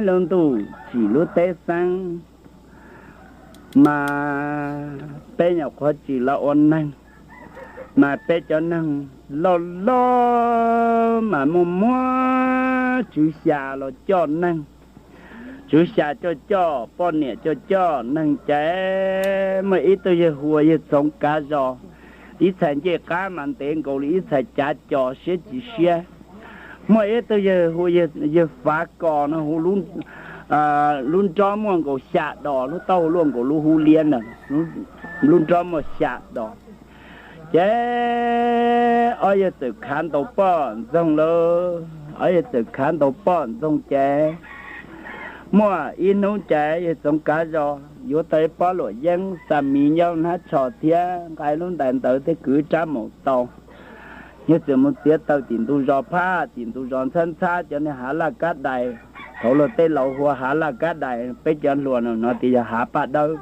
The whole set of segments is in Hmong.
lub ntuj tsim lub teb xeeb, mas peb nyuam qhuav tsim los ua neeg, mas peb cov neeg loj loj mas muaj muab tswv xya los coj neeg, tswv xya coj coj, poj niam coj coj neeg ces muaj ib tug yawg hu ua yawg Txoov Kav Zos, ib txhais ncej qab mas ntev nkaus li ib txhais cav cos siab tsis siab. Muaj ib tug yawg hu ua yawg Fav Kos no, hu lub nrob muaj nkaus xya dos, lub taub hau luaj nkaus lub hub liab ntag, lub nrob muaj xya dos. Ces ob yawg txawm khav ntaus poj ntxoog lawm, ob yawg txawm khav ntaus poj ntxoog ces muaj ib hnub ces yawg Txoov Kav Zos yuav tau ib pob luam yeeb xa miv nyob hnab tsho thiab nqa lub ntais ntawd thiab kwv rab maum tau. Yawg txawm mus txiav taws tim ntug zos phab, tim ntug zos ntxhab ntxhab cov niag hav laj kab dais. Thaum ub tej laus hu ua hav laj kab dais, peb cov hluas no no tias yog hav paj dawb.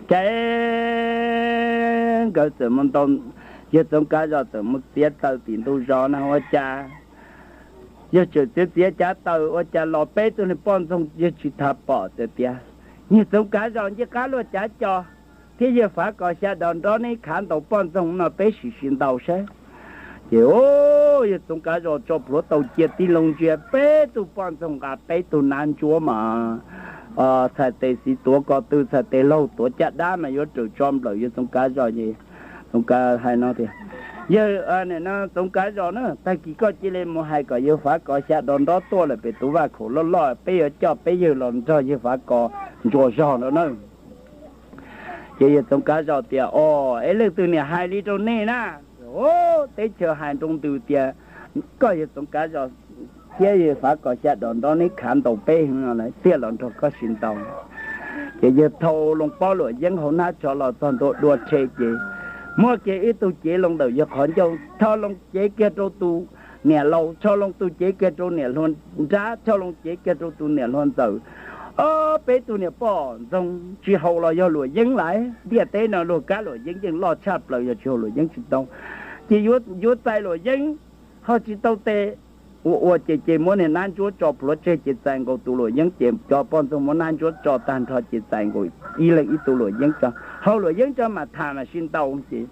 Ces nkawd txawm mus ntaus, yawg Txoov Kav Zos txawm mus txiav taws tim ntug zos na ua cas, yawg tseem txiav txiav cav taws ua cas los peb tug niag poj ntxoog yawg tsis tas pom tias, yawg Txoov Kav Zos ncej qab luaj cav cos thiab yawg Fav Kos xya dos nrob neb khav ntaus poj ntxoog no peb sim sim ntaus saib. Ces yawg Txoov Kav Zos tso plhuav taus cia tib loo ntsia peb tug poj ntxoog nqa peb tug nab ntsuab mas txhais tes xis tuav ko tw, txhais tes laug tuav caj dab mas yuav raws tso nplawm yawg Txoov Kav Zos ces Txoov Kav hais no tias, yawg, Txoov Kav Zos na, tag kis koj cia li mus hais kom yawg Fav Kos xya dos nrob tuaj lawm pem tus vaj khaum loj loj, peb yuav coj peb yawg los nrog yawg Fav Kos ntsuas zog no na. Ces yawg Txoov Kav Zos tias, o, es leej twg niam hais li rau nej na? Teb chaws hais nroo ntws tias koj yawg Txoov Kav Zos thiab yawg Fav Kos xya dos nrob neb khav ntaus peb no lawm thiaj los nrog koj sim ntaus. Ces yawg thau loo pob luam yeeb hauv hnab tsho los txog ntua dua rhe ces muab kiag ib tug cev loo ntawm yawg qhov ncauj, thau loo cev kiag rau tus niam laus, thau loo tus cev kiag rau niam hluas nrab, thau loo cev kiag rau tus niam hluas ntxawm. Ob peb tug niam poj ntxoog tsis haus los yog luam yeeb lawm, ntiaj teb no luag kab luam yeeb yeej loj tshaj plaws, yog tsis haus luam yeeb tsis tau. Ces yuav txais luam yeeb ho tsis tau tes, ua ua ces ces muab niag nab ntsuab tso plhuav tseg ces txais nkaus tus luam yeeb ces cov poj ntxoog muab nab ntsuab tso tag nrho ces txais nkaus ib leeg ib tug luam yeeb tso, haus luam yeeb tso mam tham mam sib ntaus ces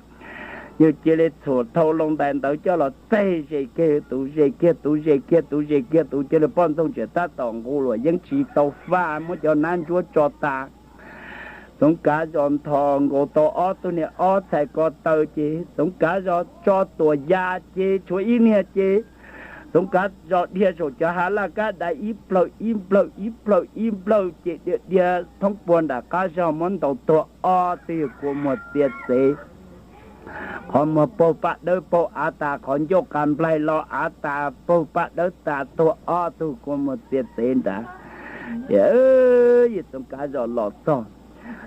yawg cia li txhuam thau loo ntais ntawd coj los txeg ze kiag tus ze kiag tus ze kiag tus ze kiag tus, cia li poj ntxoog tseem tab tom nqus luam yeeb tsis tau faj, muab cov nab ntsuab tso tas. Txoov Kav Zos nthos nkaus tau ob tug niag ob txhais ko taw ces Txoov Kav Zos tso tuam ya ces tshuav ib niag ces Txoov Kav Zos dhia saum cov hav laj kab dais ib plawg ib plawg ib plawg ib plawg ces dhia dhia thoob puag nram qab zog muab ntaus tuag ob tug yawg kua muag txia txev. Qhov muag paug paj dawb paug av tas, qhov ncauj qa nplaig los av tas, paug paj dawb tas, tuag ob tug kua muag txia txev nrad. Ces yawg Txoov Kav Zos los txog,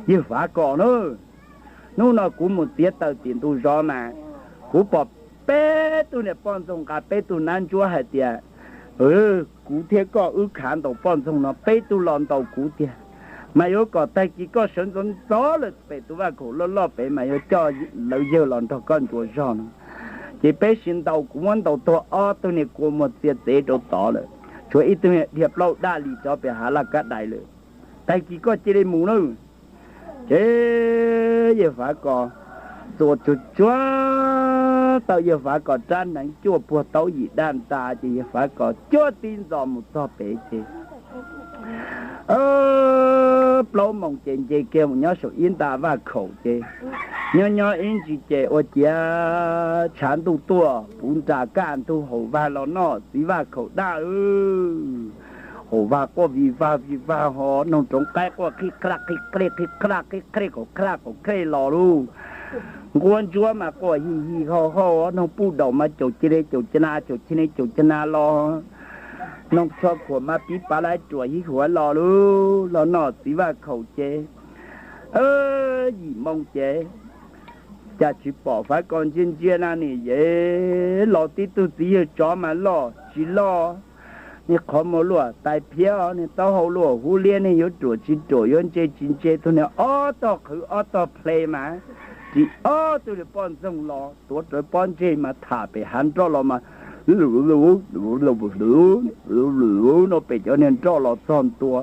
yawg Fav Kos na, hnub no kuv mus txiav taws tim ntug zos mas kuv pom peb tug niam poj ntxoog nqa peb tug nab ntsuab hais tias kuv thiab koj wb khav ntaus poj ntxoog no peb tug los ntaus kuv tiag, mas yuav kom tag kis koj sawv ntxov ntxov lawm pem tus vaj khaum loj loj pem mas yuav coj lawv yawg los nrog koj ntsuas zog no. Ces peb sib ntaus, kuv muab ntaus tuag ob tug niag kua muag txia txev rau tod lawm, tshuav ib tug niag dhia plaub daj li rov pem hav laj kab dais lawm. Tag kis koj cia li mus nawb. Ces yawg Fav Kos txuas tsuag tsuag tau yawg Fav Kos rab hneev cuaj puag taub yim daj ntas ces yawg Fav Kos cuab tib ntxos mus txog pem ces plaub moos ces nce kiag mus nyob saum ib nta vaj khaum ces nyob nyob ib ntsis ces ua ciav tshav ntuj tuaj puv nra kaj ntug, haum vag los noj txiv vaj khaum daj. Haum vag quaj vij vag vij vag ho noog roov qaib quaj qhib qhaj qhib qhej qhib qhaj qhib qhej qaum qhaj qaum qhej los lauj. Nquab ntsuab mas quaj hij hij hau hau, noog puj daum mas caum cia li caum ca na caum cia li caum ca na los, noog tsho khuam mas pib pav laib ruam hib huav los lauj. Los noj txiv vaj khaum ces yim moo ces cas tsis pom Fav Kos ntsia ntsia na nim yev los tib tug txiv yawg tsov mas loj tsis loj, niag qhov muag luaj tais phiab, niag taub hau luaj hub liab, niag yuav ruam tsis ruam yuav ntse tsis ntse, tus niag ob tog qhwv ob tog ple mas ris ob tug niag poj ntxoog los tuav rawv pob ntseg mas tham pem hav nroj los mas nua pem cov niag nroj los txog ntua,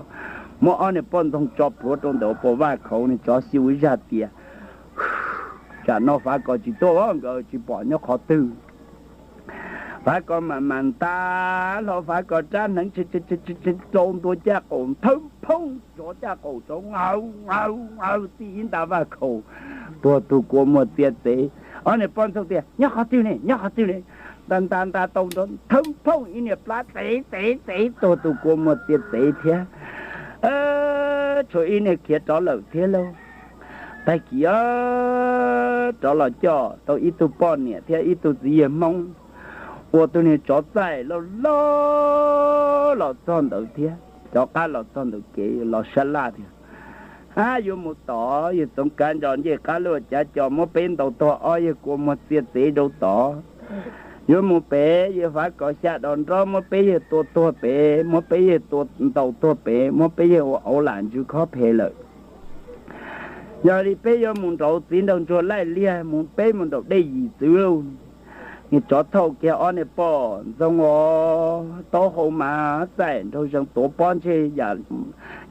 muab ob niag poj ntxoog tso plhuav rau ntawm vaj khaum. Niag tsov xyu ib zaj tias, tsam no Fav Kos tsis tuaj, nkawd tsis pom nyob qhov twg. Fav Kos mam mam nta hlo Fav Kos rab hneev rau ntua caj qaum, thawb phooj tsov caj qaum tsov, aw aw aw txij ib nta vaj khaum, tuag tug kua muag txia txev. Ob niag poj ntxoog tias, nyob qhov twg ne, nyob qhov twg ne? Nta nta nta tau nrov, thawb phooj ib niag plab txev txev txev, tuag tug kua muag txia txev thiab. Tshuav ib niag khiav rov lawm thiab lauj. Tag kis rov los coj tau ib tug poj niam thiab ib tug txiv yawg Hmoob, ua tus niag tsov txaij loj loj los txog ntawd thiab, rov qab los txog ntawm kev los sab laj tias, ab, yuav mus tod, yawg Txoov Kav Ntsos ncej qab luaj cav cos muab peb ntaus tuag ob yawg kua muag txia txev rau tod. Yuav mus pem, yawg Fav Kos xya dos nrob muab peb yawg tua tuag pem, muab peb yawg tua ntaus tuag pem, muab peb yawg ua auv lam ntsws khob phem lawm. Yog li peb yuav mus nraud, txiv nraug ntsuag laij liag mus, peb mus nraum dej Yim Txwv lauj. Niag tsov thauj kiag ob niag poj ntxoog os, taub hau mas txaij nraug zees tuav pob ntseg yam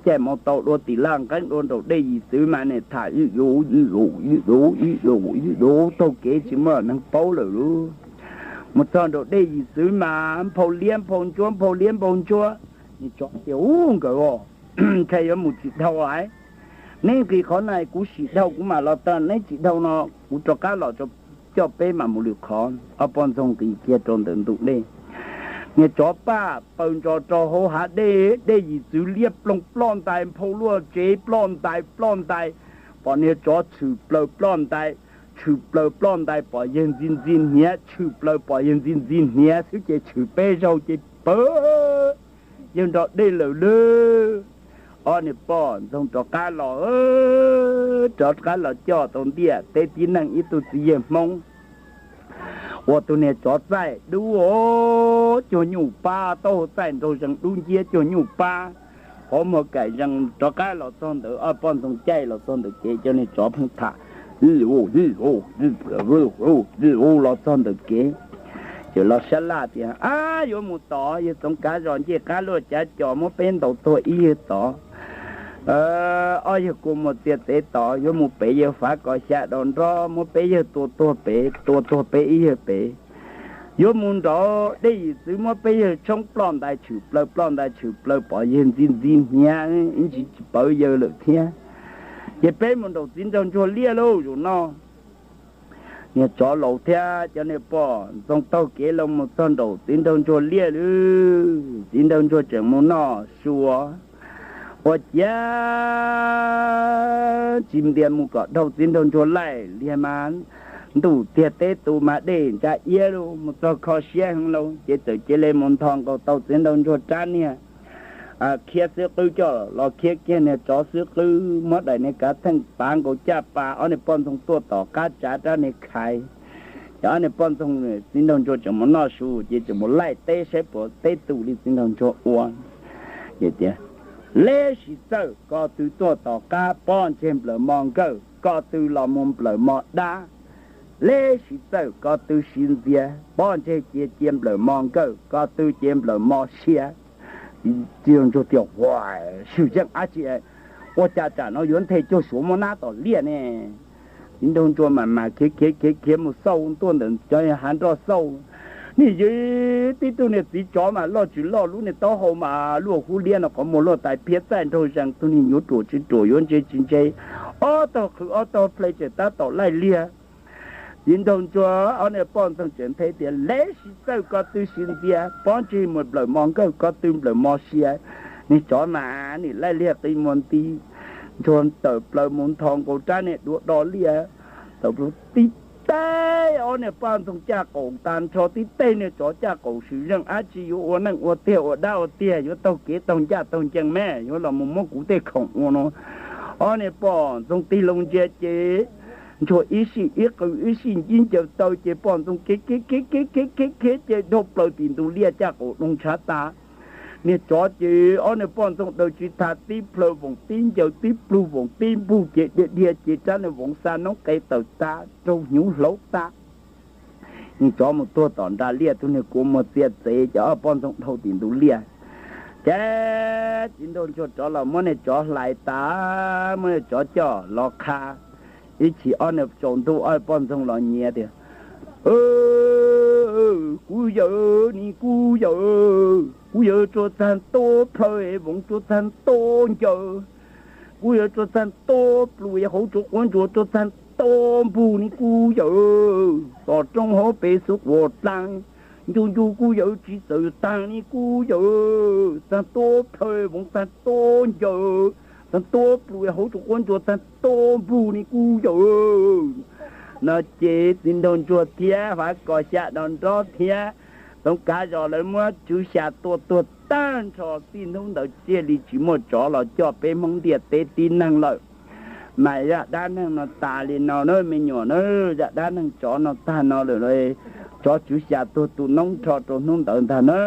caij mus tau dua tim laj nqeeb dua nraum dej Yim Txwv mas niag tham ib lus ib lus ib lus ib lus ib lus taug kev tsis muaj neeg paub lawm lauj. Mus txog nraum dej Yim Txwv mas nphau liab nphau ntsuab nphau liab nphau ntsuab. Niag tsov tias, ub, nkawd os, ntshai yuav mus tsis dhau lawm. Neb nqis qhov na kuv sim dhau kuv mam los tag, neb tsis dhau no kuv rov qab los coj peb mam mus lwm qhov. Ob poj ntxoog nqis kiag rau ntawm ntug dej, niag tsov paj paws ntsos rau hauv hav dej, dej Yim Txwv liab ploog ploj ntais, nphau luaj tsev ploj ntais ploj ntais, pom niag tsov tshwm plaws ploj ntais, tshwm plaws ploj ntais pom yawg ntxi ntxi hniav, tshwm plaws pom yawg ntxi ntxi hniav xwb ces tshwm peb zaug ces pawg yawg nrog dej lawm lauj. Ob niag poj ntxoog rov qab los, rov qab los coj tau ntiaj teb tib neeg ib tug txiv yawg Hmoob ua tus niag tsov txaij dub cuag nyuj pab, taub hau txaij nraug zees dub nciab cuag nyuj pab, qhov muag kaim zees rov qab los txog ntawd, ob poj ntxoog caij los txog ntawm kev, cov niag tsov pheej tham, los txog ntawm kev, ces los sab laj tias, ab, yuav mus tod, yawg Txoov Kav Zos ncej qab luaj cav cos muab peb ntaus tuag ib yawg tod, ob yawg kua muag txia txev tod, yuav mus pem, yawg Fav Kos xya dos nrob muab peb yawg tua tuag pem, tua tuag peb ib yawg pem. Yuav mus nraud dej Yim Txwv muab peb yawg tshoob ploj ntais tshwm plaws, ploj ntais tshwm plaws pom yawg ntxi ntxi hniav ib ntsis tsis pawv yawg lawm thiab. Ces peb mus nraum txiv nraug ntsuag liaj lauj zaum no. Niag tsov laus thiab cov niag poj ntxoog taug kev los mus txog nraum txiv nraug ntsuag liaj lauj. Txiv nraug ntsuag tseem mus noj su, ua ciav tsis ntias mus kom dhau txiv nraug ntsuag laij liag mas, ntuj tiag teb tu mas dej ntsa iab lauj, mus txog kho siab heev lauj, ces txawm cia li mus nthos nkaus tau txiv nraug ntsuag rab niag khiab xwb qwb coj los khiab kiag niag tsov xwb qwb, muab daim niag kav theej pav nkaus caj pas, ob niag poj ntxoog tuaj tom qab tsav rab niag khaiv. Ces ob niag poj ntxoog, txiv nraug ntsuag tseem mus noj su ces tseem mus laij teb saib puas teb tu li txiv nraug ntsuag ua. Ces tias, leb siv txawj ko tw tuaj tom qab, pob ntseg nplawm mo nkawj, ko tw los mus nplawm mo dab. Leb siv txawj ko tw siv ntxias, pob ntseg cia cia nplawm mo nkawj, ko tw cia nplawm mo sia. Txiv nraug ntsuag tias, ua, swm zeej dab tsi, ua cas tsam no yuav nthe cuag Suav muab nab tom liaj ne? Txiv nraug ntsuag mam mas khiav khiav khiav khiav mus xauj tuaj ntawm cov hav nroj xauj, nim yog tib tug niag txiv tsov mas loj tsis loj, lub niag taub hau mas luaj hub liab no, qhov muag luaj tais phiab txaij nraug zees, tug niag yuav ruam tsis ruam yuav ntse tsis ntse, ob tog qhwv ob tog ple tseem tab tom laij liag. Txiv nraug ntsuag ob niag poj ntxoog tseem nthe tias, leb siv txawj ko tw siv ntxias, pob ntseg mus nplawm mo nkawj, ko tw nplawm mo sia. Niag tsov mas nim laij liag qi muag nti, ntsuag tawm plaws mus nthos nkaus rab niag duav do liaj, tib teg ob niag poj ntxoog caj qaum tas nrho, tib teg niag tsov caj qaum, swm zeej dab tsi yuav ua neej ua tiag ua dab ua tiag, yuav taug kev taug ncaj taug ncees me, yuav los mus muab kuv tej khoom ua no. Ob niag poj ntxoog tig loo ntsia ces ntsuag ib sij ib qw ib sij ntsib ncaws taw ces poj ntxoog khiav khiav khiav khiav khiav khiav khiav ces dhau plaws tim ntug liaj caj qaum doo ntshav tas. Niag tsov ces ob niag poj ntxoog daws tsis tas tib plhaw voos tib ncaws tib plug voos tib npug ces dhia dhia ces rab niag voos xa noob qes tawm tas raug hnyuv hlauv tas. Niag tsov mus tuag tom nram liaj, tus niag kua muag txia txev ces ob poj ntxoog dhau tim ntug liaj. Ces txiv nraug ntsuag rov los muab niag tsov hlais tas, muab niag tsov coj los qha. Ib chim ob niag tsaus ntuj ob poj ntxoog los nyiav tias, Kuv yawm, nis kuv yawm, kuv yawm tsuas txag ntua plhaw, voov tsuas txag ntua ncaws, kuv yawm tsuas txag ntua plhu, hauv tsuas quav ntsuas tsuas txag ntua npug, nis kuv yawm, tom roob hauv pes xub quas dlaag, ncu ncu kuv yawm tsis txawm taag, nis kuv yawm, txag ntua plhaw, voov txag ntua ncaws, txag ntua plhu, hauv tsuas quav ntsuas txag ntua npug, nis kuv yawm. No ces txiv nraug ntsuag thiab Fav Kos xya dov nrob thiab Toov Kav Zos lawv muab Tswv Xya tua tuag tag nrho. Txij hnub ntawd thiaj li tsis muaj tsov los coj peb Hmoob ntiaj teb tib neeg lawm. Mas zaj dab neeg no tas li no na me nyuam na. Zaj dab neeg tsov no tag no lawm, tsov Tswv Xya tuag tu noob nrho rau hnub ntawd ntag na.